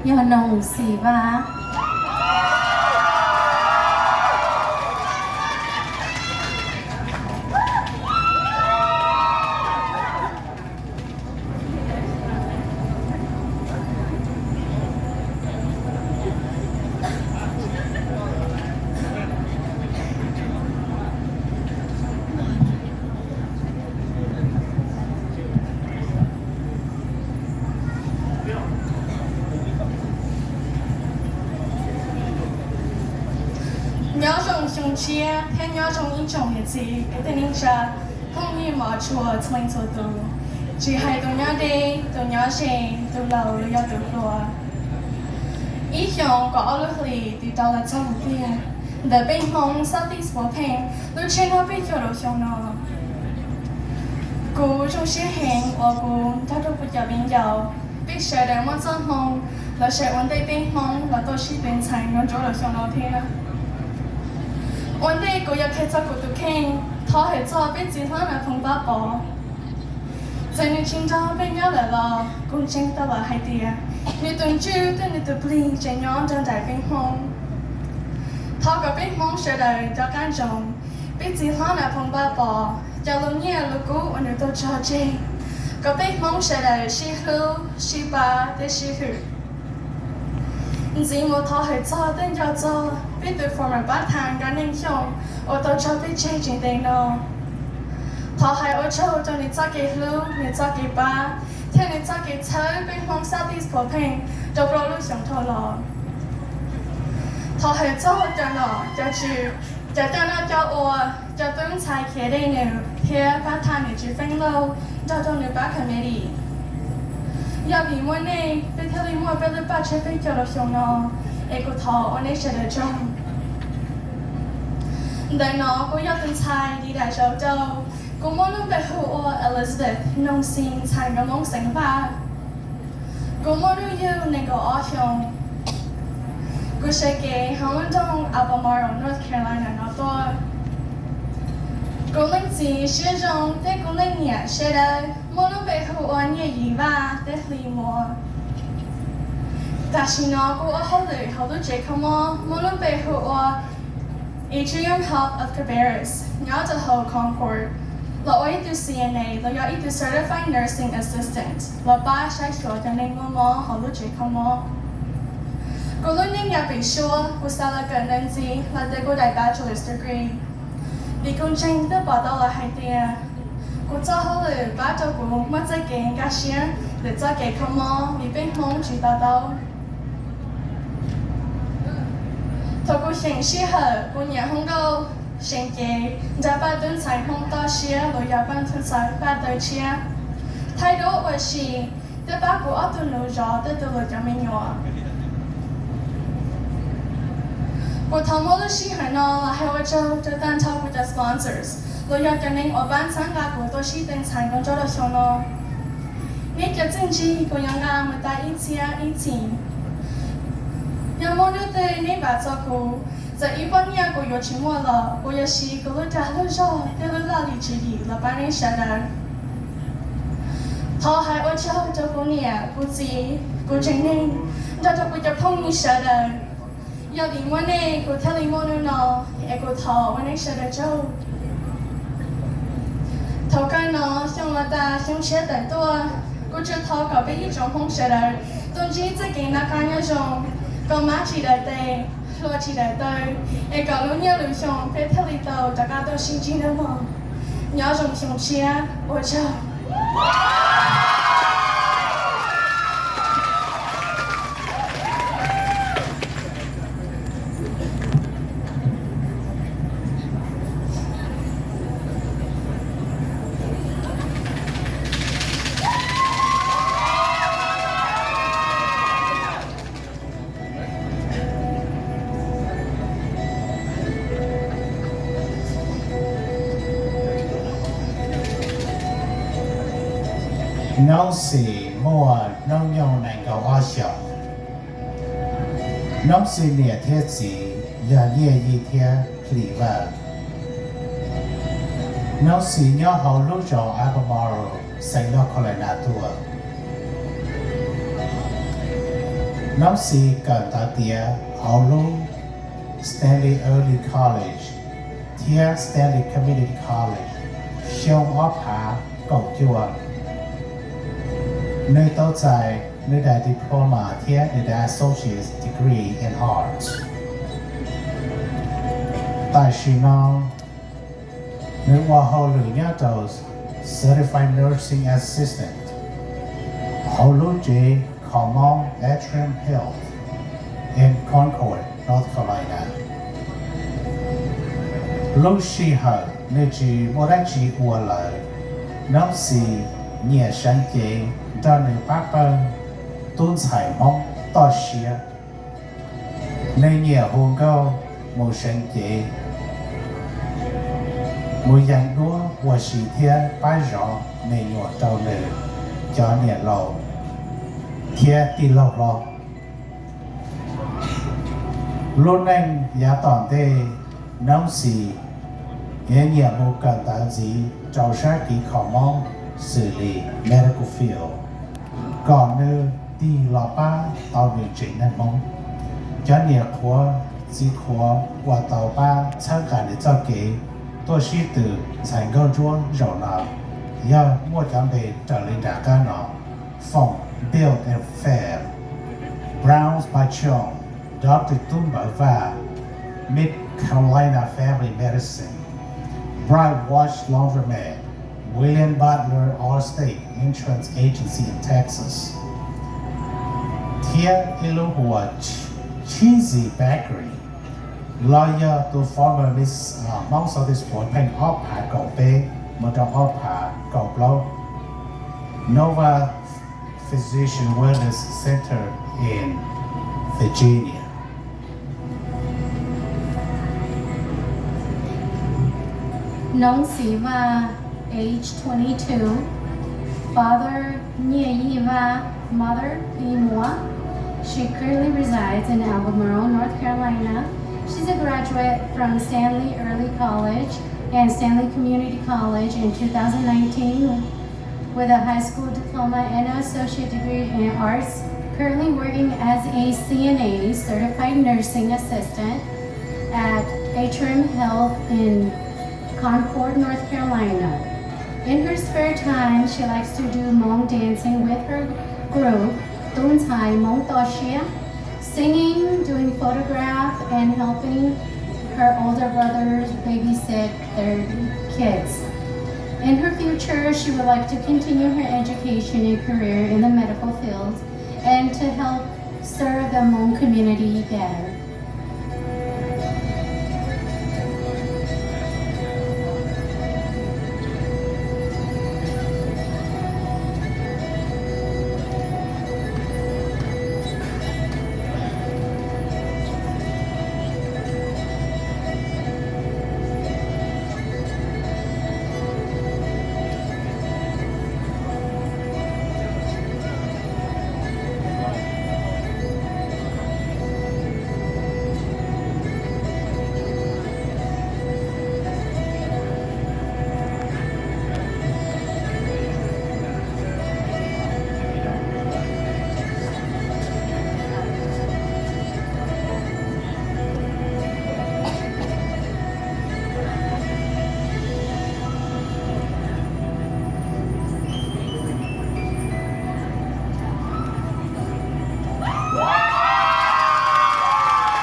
Yog Noog Xis Vaj. Nyob zoo xyoo tshiab thiab nyob zoo ib tsoom niam txiv kwv tij neej tsa, phooj ywg mos tshua txhua leej txhua tus, tsis hais tus nyob deb, tus nyob ze, tus laus los yog tus hluas. Ib xyoos kaum ob lub hlis tiv tau los txog tiag, ntawm peb Hmoob Southeast Poopheej lub tsheb noj peb caug rau xyoo no. Kuv zoo siab heev uas kuv nrog rau kuv cov viv ncaus, peb sawv daws muaj txoj hmoo los sis ua ntej peb Hmoob los tuaj sib tus ntxhais nyob nruab rau xyoo no thiab. Ua ntej kuv yuav qhia txog kuv tus kheej, thov hawm txog peb txiv hlob Nas Phoos Pab Pov. Txawm nws tsis nrog peb nyob lawm los kuv ntseeg tau lawm hais tias nws tus ntswj thiab nws tus plig tseem nyob nrog nraim peb Hmoob. Thov kom peb Hmoob sawv daws nco qab ntsoov peb txiv hlob Nas Phoos Pab Pov cov lus nyiaj lus kub uas nws tau tso tseg, kom peb Hmoob sawv daws sib hlub, sib pab thiab sib hwm. Ntxiv mus thov hawm txog thiab nco txog peb tus former pab thas Nkaj Neej Xyooj uas tau tso peb tseg tsis ntev no. Thov hais ua tsaug rau nws txoj kev hlub, nws txoj kev pab, thiab nws txoj kev txhawb peb Hmoob Southeast Poopheej rau plaub lub xyoos dhau los. Thov hawm txog cov nom cov tswv, cov coj noj coj ua, cov tub ntxhais khiav dej nws thiab pab thas nws tsis feeb lauj nrog rau nws pab committee. Yog vim muaj nej peb thiaj li muaj peb lub paj tshiab peb caug rau xyoo no, es kuv thov ua nej sawv daws tsaug. Ntawm no kuv yog tus ntxhais di dam zaum rau. Kuv muaj lub npe hu ua Elizabeth Noog Xis ntxhais Nkauj Moob xeem Vaj. Kuv muaj hnub yug nees nkaum ob xyoos. Kuv sawv kev hauv lub nroog Albemarle, North Carolina no tuaj. Kuv leej txiv siab zoo thiab kuv leej niam siab dawb muaj lub npe hu ua Nyiaj Yim Vaj thiab Hli Muas. Tam sim no kuv ua hauj lwm hauv lub tsev kho mob muaj lub npe hu ua Atrium Health of Cabarrus nyob rau hauv Concord, los ua ib tug C N A los yog ib tug Certified Nursing Assistant los pab saib xyuas cov neeg muaj mob hauv lub tsev kho mob. Kuv lub neej yog pem suab, kuv xav los kawm ntawv ntxiv los ua kuv daim bachelor's degree, vim kuv ntseeg thiab pom tau los hais tias kuv txoj hauj lwm pab rau kuv muaj txoj kev nkag siab ntawm txoj kev kho mob vim peb Hmoob tsis to taub. Thaum kuv xyeem sij hawm kuv nyiam hu nkauj seev cev nrog pab tub ntxhais Hmoob toj siab los yog pab tub ntxhais Paj Taw Tshiab, thaij duab ua si, thiab pab kuv ob tug nus zov tej tug luag cov me nyuam. Kuv thov muab lub sij hawm no los hais ua tsaug rau tag nrho kuv cov sponsors los yog cov neeg uas pab txhawb nqa kuv tuaj sib tw ntxhais nyob rau xyoo no. Neb cov txiaj ntsig kuv yuav nqa mus tas ib txhiab ib txhis. Yog muaj hnub twg neb vam txog kuv, txawm ib pob nyiaj kuv yuav tsis muaj los kuv yuav siv kuv lub dag lub zog thiab lub laj lim tswv yim los pab neb sawv daws. Thov hais ua tsaug rau kuv niam, kuv txiv, kuv tsev neeg, nrog rau kuv cov phooj ywg sawv daws. Yog vim muaj nej kuv thiaj li muaj hnub no, es kuv thov ua nej sawv daws tsaug. Thaum kawg no xyoo los tas xyoo tshiab tawm tuaj, kuv tsuas thov kom peb ib tsoom Hmoob sawv daws tuaj ntsib txoj kev noj qab nyob zoo, kom mab tsis daws tes, hlua tsis daws taw, es kom lub niaj lub xyoo peb thiaj li tau rov qab tuaj sib ntsib nawb mog. Nyob zoo xyoo tshiab, ua tsaug. Noob Xis muaj hnub nyoog nees nkaum ob xyoos. Noob Xis niam thiab txiv yog Nyiaj Yim thiab Hli Vaj. Noob Xis nyob hauv lub zos Albemarle, xeev North Carolina tuaj. Nob Xis kawm ntawv tiav hauv lub Stanley Early College thiab Stanley Community College xyoo ob phav kaum cuaj. Nws tau txais nws daim diploma thiab nws daim associate's degree in arts. Tam sim no nws ua hauj lwm nyob rau Certified Nursing Assistant hauv lub tsev kho mob Atrium Health in Concord, North Carolina. Lub sij hawm nws tsis muaj dab tsi ua lawm, Nob Xis nyiam seev cev nrog nws pab pawg tub ntxhais Hmoob toj siab. Nws nyiam hu nkauj, mus seev cev, mus yees duab ua si thiab pab zov me nyuam rau nws cov niam laus thiab tij laug hlob. Lub neej yav tom ntej, Nob Xis yuav nyiam mus kawm ntawv ntxiv rau sab kev kho mob xws li medical field, kom nws tig los pab tau nws tsev neeg Hmoob. Cov niam qhuav txiv qhuav uas tau pab txhawb nqa nws txoj kev tuaj sib tw ntxhais nkauj ntsuab zaum no yog muaj cov npe raws li nram qab no: Foom, Bill and Fab, Brown's by Chong, Doctor Tub Npawv Vaj, Mid Carolina Family Medicine, Bright Watch Laundromat, William Butler Allstate Insurance Agency in Texas, thiab ib lub hu ua Cheesy Bakery los yog tus former Miss Hmong Southeast Puav Pheej ob phav kaum peb mus rau ob phav kaum plaub, Nova Physician Wellness Center in Virginia. Nong Siva, age twenty-two. Father Nyiaj Yij Vaj, mother Pi Muas. She currently resides in Albemarle, North Carolina. She's a graduate from Stanley Early College and Stanley Community College in two thousand nineteen with a high school diploma and an associate degree in arts. Currently working as a C N A, certified nursing assistant, at Atrium Health in Concord, North Carolina. In her spare time, she likes to do Hmong dancing with her group, Tub Ntxhais Hmoob Toj Siab, singing, doing photograph, and helping her older brothers babysit their kids. In her future, she would like to continue her education and career in the medical field and to help serve the Hmong community better.